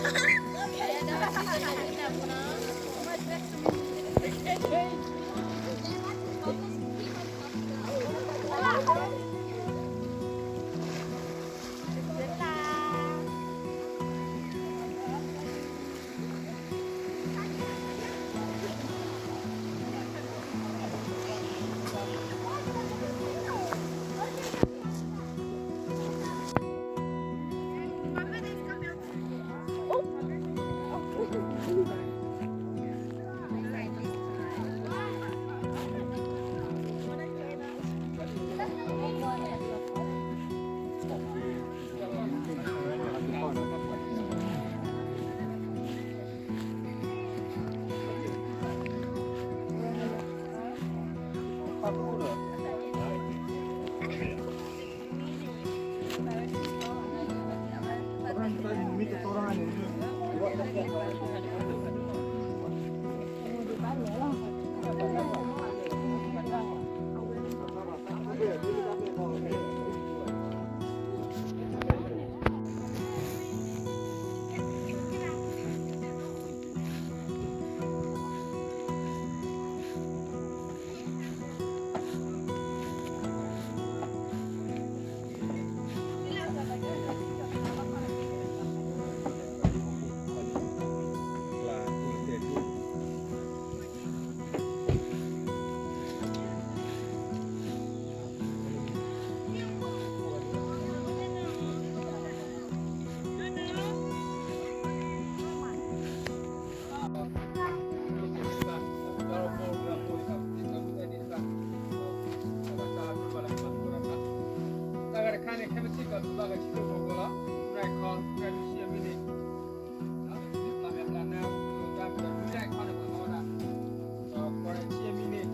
တၢ်ဂၤတခါန့ၣ် ခဲမုၢ်ဆ့ၣ်ကီး ဘၣ်ကဆံးဖိကီးလီၤ, ရၢၢ်ခီ ရၢၢ်ဒုးဆံယဲၢ်မံးနံး, ဒီးမ့ၢ်ပျၢ်မဲာ်ပျၢ်နါ တၢ်မ့ၢ်တၢ်ခီန့ၣ် ပှၤမၤဝဲဒၣ် ဒီး quarantine ဆံယဲၢ်မံးနံး, ဒီးဆံယဲၢ်မံးနံး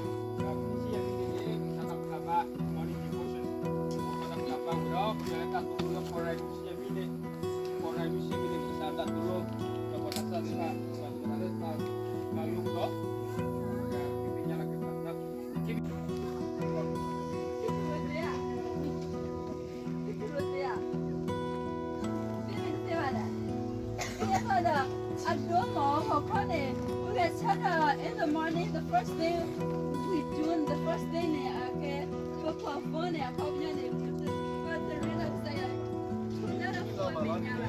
န့ၣ် ပကစးထီၣ်ပတၢ်ဘါ morning devotion, ပကစးထီၣ်ပတၢ်ဘါဝံၤဒီး ပကလဲၤတၢ်သိၣ်လိလၢ quarantine ဆံယဲၢ်မံးနံး, quarantine ဆံယဲၢ်မံးနံး ပကစးထီၣ်တၢ်သိၣ်လိ, ဒီးပှၤသးစၢ်သ့ၣ်တဖၣ် ပှၤသးစၢ်သ့ၣ်တဖၣ် မၤလိကဒီး ပကသ့ၣ်ညါလီၤက့ၤပှၤ အဒိမ့ၢ်ဟီၣ်ခီန့ၣ် we get started in the morning, the first thing we do, the first thing န့ၣ် အကဲ ပကွၢ် phone န့ၣ် အခီပညီန့ၣ် ပတရ့ဒီးကစၢ်ယွၤ ပတရ့ဒီး phone န့ၣ်ညါဘၣ်. အ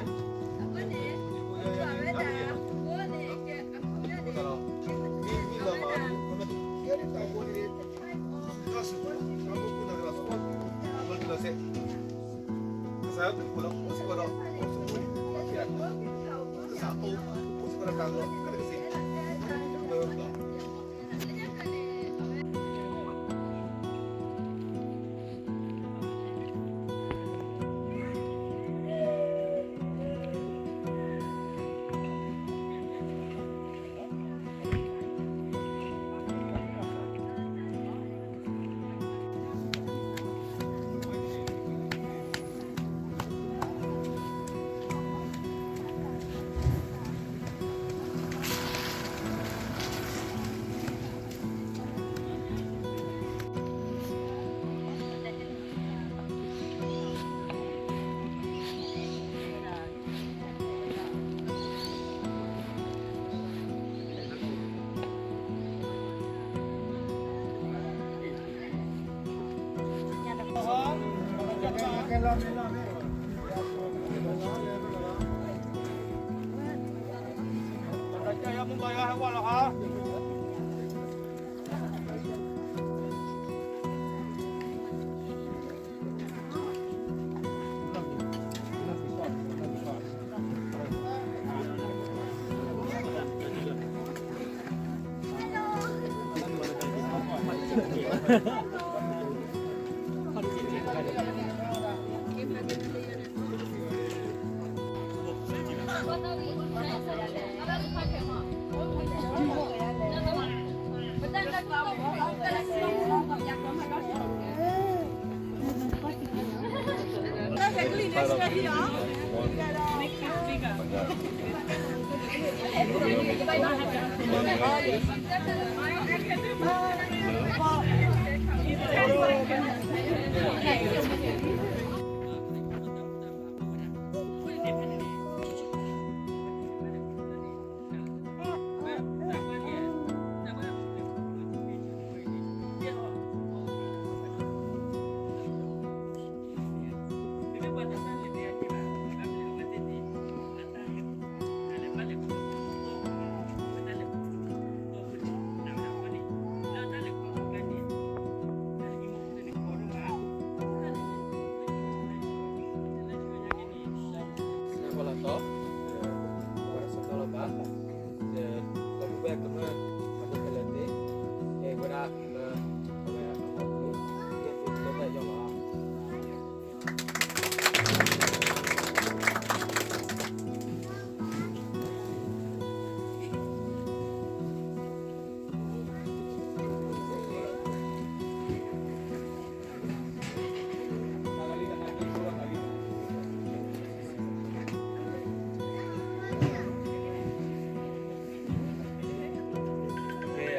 ဃိန့ၣ် ပကွၢ်ဝဲဒၣ် phone န့ၣ် ကဲအခီပညီန့ၣ် အဝဲဒၣ် ကီၢ်လၢ်တီ, အဝဲဒၣ်စီၤကီၢ်လၢ်ဘၣ်, ဒီးလီၤမုၢ်ဝဲကမၢၢ် အဖိခဲလၢာ်သ့ၣ်, ကဲဝဲဒၣ်လၢ အဝဲအလီၢ်ပူၤ, ယဲၢ်သုတၢ်ယီၢ်လီၤ.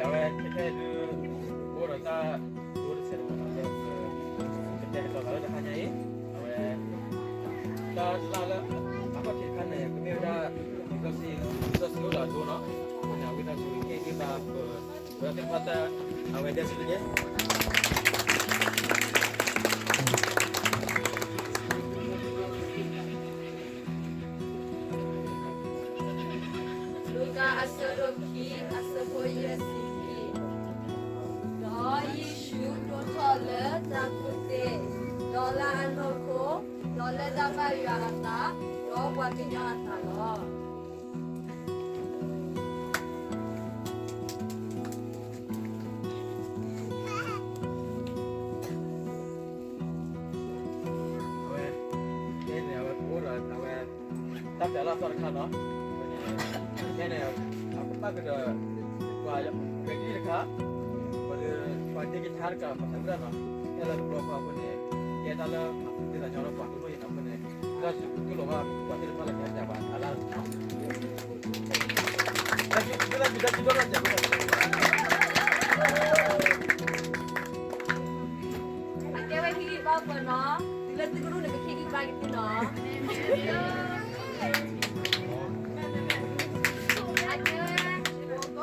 အဝဲခဲခဲအံၤဒုး အိၣ်ဒီးတၢ်ဒိတဆဲးတမံၤလၢ ကတဲာ်ကတီၤသးလၢတဟါညါအံၤ, အဝဲ တၢ်လၢ်လၢအခီၣ်ထံးတခါန့ၣ် ကမ့ၢ်ဝဲဒၣ် လံာ်စီဆှံအိၣ်ဒီးအဒိနီၤ, အဃိန့ၣ် အဝဲဒၣ်ဆိၣ်ဂ့ၤက့ၤဂ့ၤဘၣ်ပဝဲသ့ၣ်တဖၣ်တၢ် အဝဲဒၣ်စံးတက့ၢ်. လူၤကၣ်အဆၢဒိၣ်ခံ အဆၢဖိယဲၢ်ဆံခံ, ဒီးယ့ၣ်ၡူးဒိၣ်ထီၣ်လၢတၢ်ကူၣ်သ့, ဒီးလၢအနီၢ်ခိ, ဒီးလၢတၢ်ဘၣ်ယွၤအသး, ဒီးပှၤကညီအသးလီၤ. အဝဲ ခဲန့ၣ် အဝဲအိၣ်ဒီးအဝဲ တၢ်ပျးလၢအသီတခါနီၤ, ခဲန့ၣ် အကဘၣ်ကဒီး ပှၤကဒံတခါ, ပှၤဒီး ပှၤဒ့ကဆါတကး ပှၤသးဝံၣ်တၢ်နီၤ, ခဲလၢာ်တဘျီဃီအဃိန့ၣ် ကဲတၢ်လၢမၤသးဝံၣ်သးညီလၢပှၤကလိၣ်အံၤနီၤ, အဃိန့ၣ် ဒုးလီၤဘၣ်ပှၤသ့ၣ်တဖၣ်လၢကစၢ်ပှၤအလၢ်နီၤ, အကဲဝဲဟံၣ်ဂံၢ်ဘါပှၤနီၤ, တုၤလၢသုကရူၢ်န့ၣ် ကဟံၣ်ဂံၢ်ဘါက့ၤသုနီၤ. အကဲဝဲ,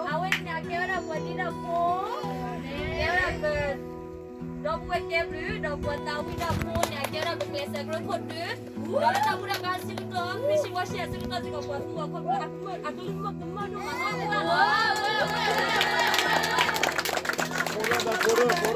အဝဲန့ၣ် အကဲဝဲဒၣ်ပှၤဒ့ဒီဖိ, ကဲဝဲဒၣ်ပ ဒီပုၢ်ဝဲၢ်ကဲဘျုး ဒီးပှၤသးဝံၣ်ဒီဖိန့ၣ် အကဲဝဲဒၣ်ပကျဲးစၢးကရၢခိၣ်ဒုး, ဒီးလၢတၢ်ဘူၣ်တၢ်ဘါဆၢကတီၢ် ဖံးဆံးဝါဆံးအဆၢကတီၢ်စ့ၢ်ကီး ပှၤသူအီၤခီဖျိအကလုၢ်ကမၢၢ်ဒိၣ်မးနီၤ ဝဲ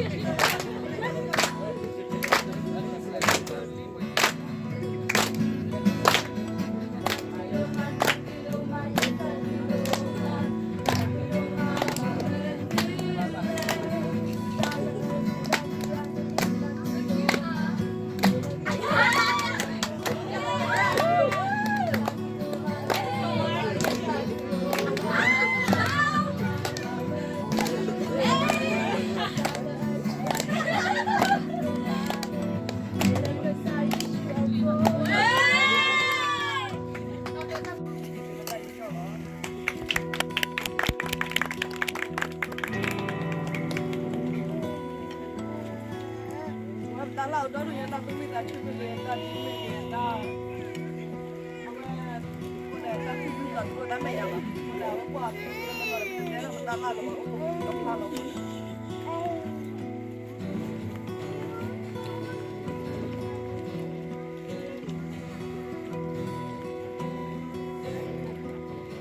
ဒၣ်လီၤ. တၢ်လၢအဒိၣ်ဒိၣ်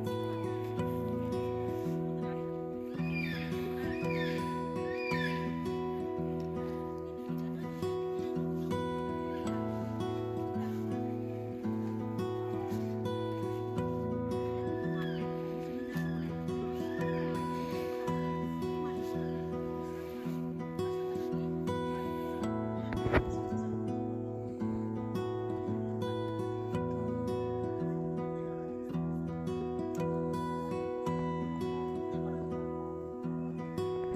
ညါ တၢ်သူၣ်မံသးဆူၣ်မ့ၢ်ဂ့ၤ တၢ်ဒ်မ့ၢ်ဂ့ၤ တၢ် အဝဲ အိၣ်ဒီးတၢ်သူၣ်မံသးဆူၣ်တၢ်မဲာ်ညါဘၣ် အဝဲကွၢ်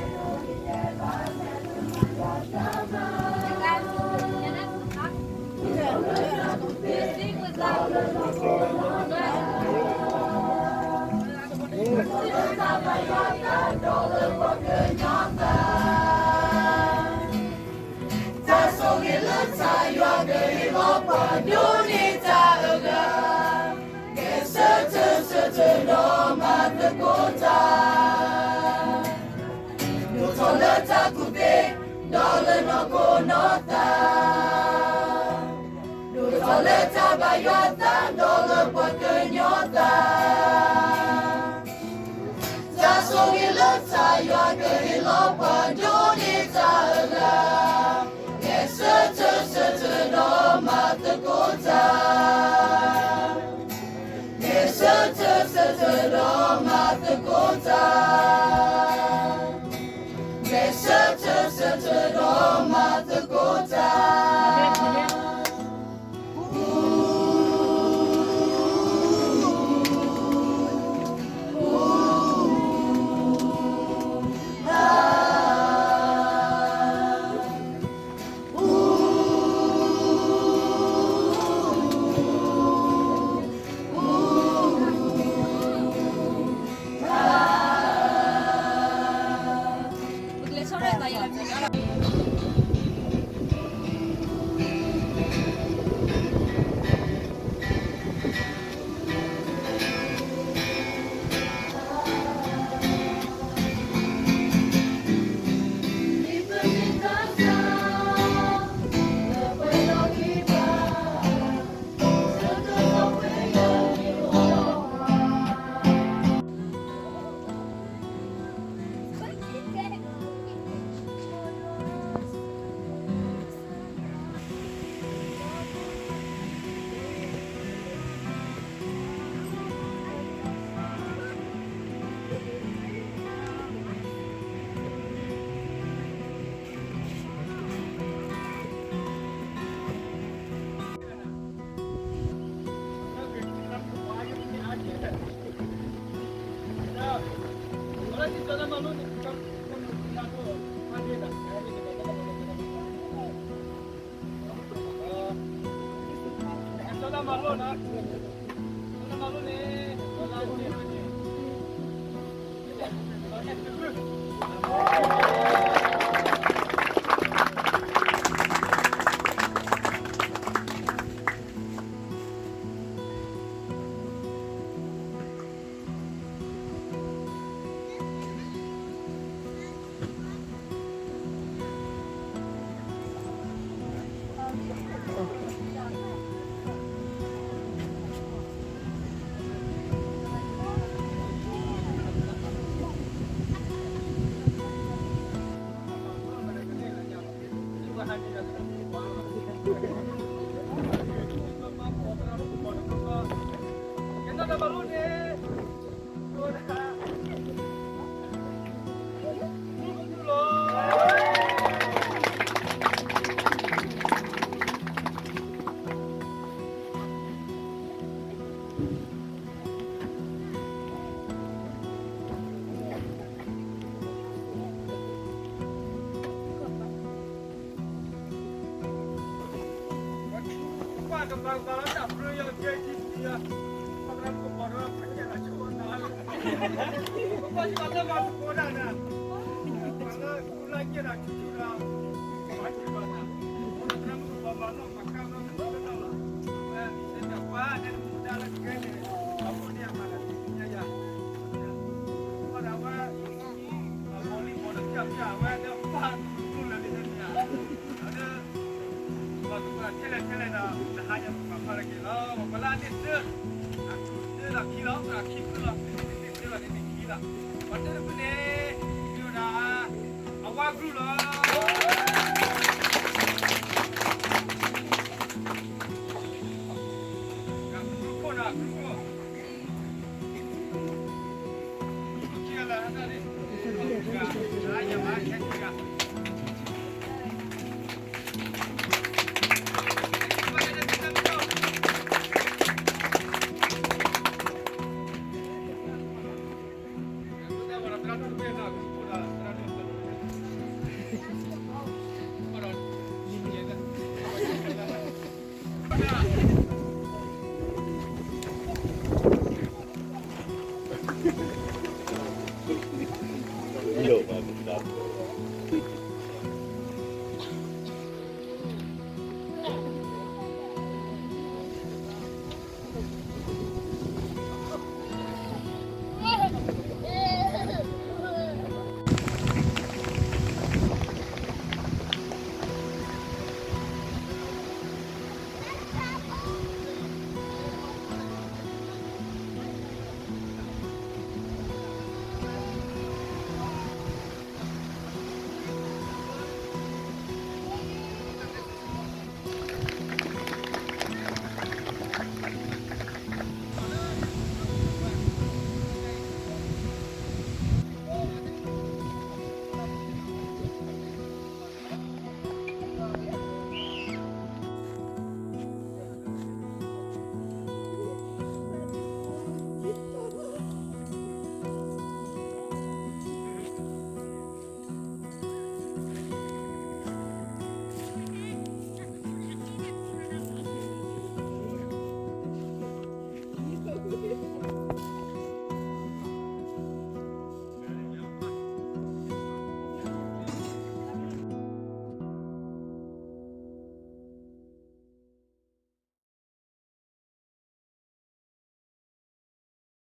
အဖံးသ့ၣ်မ့ၢ်လီၤ ပတဲလၢပတၢ်လၢ်လီၤ ပအိၣ်တဖျါလီၤ တၢ်ဆိၣ်ဂ့ၤလၢတၢ်ယွၤကဟ့ၣ်လီၤပှၤဒိးန့ၢ်တၢ်အဂၤ, ကဲဆၢထၢၣ်ဆၢ ဒီးမၤသကိးတၢ်, ဒိၣ်ထီၣ်လၢတၢ်ကူၣ်သ့, ဒီးလၢနီၢ်ခိနီၢ်သး, ဒိၣ်ထီၣ်လၢတၢ်ဘၣ်ယွၤသး, ဒီးလၢပှၤကညီသး, တၢ်ဆိၣ်ဂ့ၤလၢတၢ်ယွၤကဟ့ၣ်လီၤပှၤဒိးန့ၢ်တၢ်အလၢ်, လဲၤဆၢထၢၣ်ဆၢထၢၣ်ဒီးမၤသကိးတၢ်, လဲၤဆၢထၢၣ်ဆၢထၢၣ်ဒီးမၤသကိးတၢ်, လဲၤဆၢထၢၣ်ဆၢထၢၣ်ဒီးမၤသကိးတၢ်.